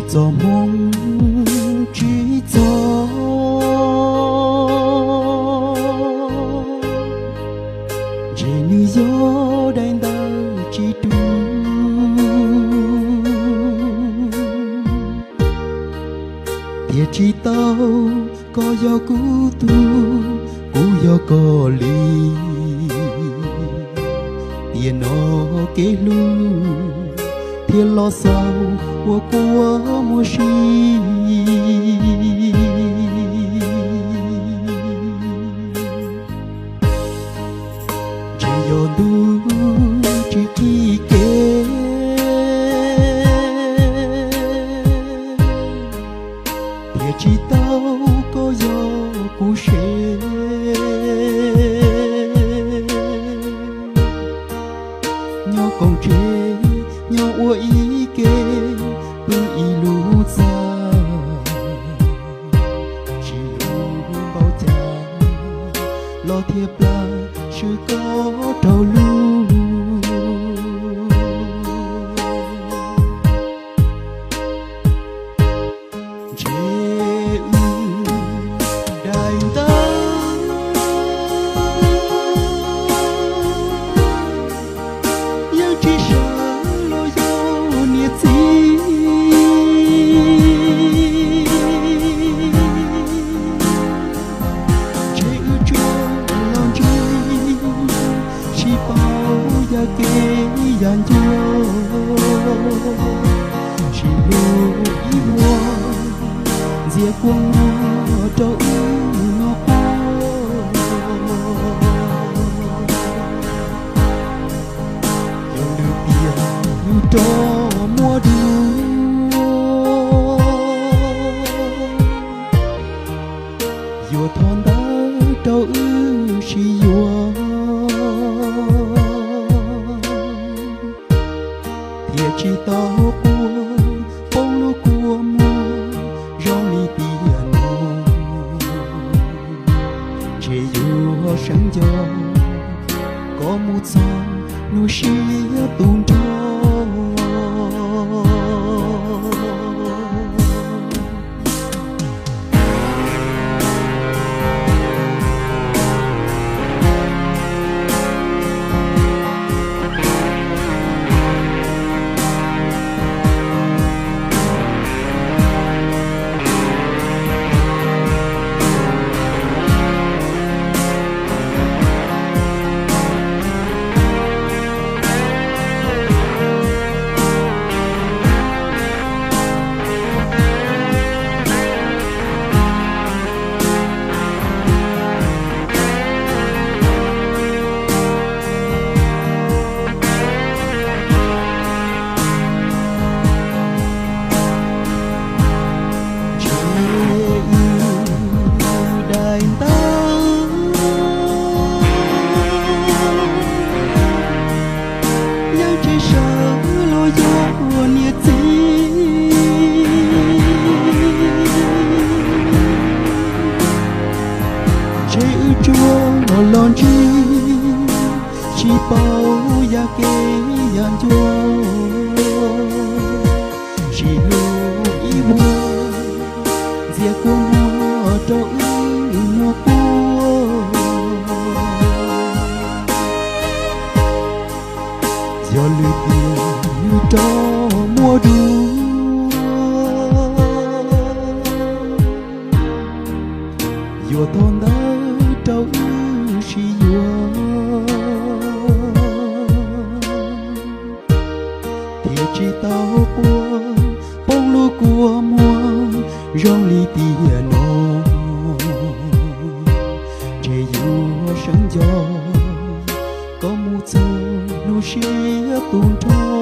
Txoj hmoo tsis txog, ntshe nws yog daim ntawv tsis dub, thiaj tsis tau koj yog kuv tug, kuv yog koj li. Tiam no kev hlub thiaj los xaus ua kua muag si. Ntshe yog ntuj tsis qhib kev, thiaj tsis tau koj yog kuv sev. Nyob koom tsev, nyob ua ib ke, pw ib lub txaj, tsis hlub npaum cas los thiaj plam swb koj rau lub. Ntshe wb daim ntawv yeej tsis sawv los yog niam txiv. Ntshe wb tsuas los ntseeg, tsis paub yam kev yam ncua, tsis hlub ib vuag, ntxias kua muag rau wb noj quaj. Yog lwm tiam nws rov muaj dua, yuav thov ntawv rau wb sib yuav, thiaj tsis tau quaj poob lub kua muag zoo li tiam no. Ntshe yuav seev nco koj mus txog hnub siab tu nrho. Ntshe wb daim ntawv yeej tsis sawv los yog niam txiv. Ntshe wb tsuas los ntseeg, tsis paub yam kev yam ncua, tsis hlub ib vuag, ntxias kua muag rau wb noj quaj. Yog lwm tiam nws rov muaj dua, yuav thov ntawv rau wb sib yuav, thiaj tsis tau quaj poob lub kua muag zoo li tiam no. Ntshe yuav seev nco koj mus txog hnub siab tu nrho.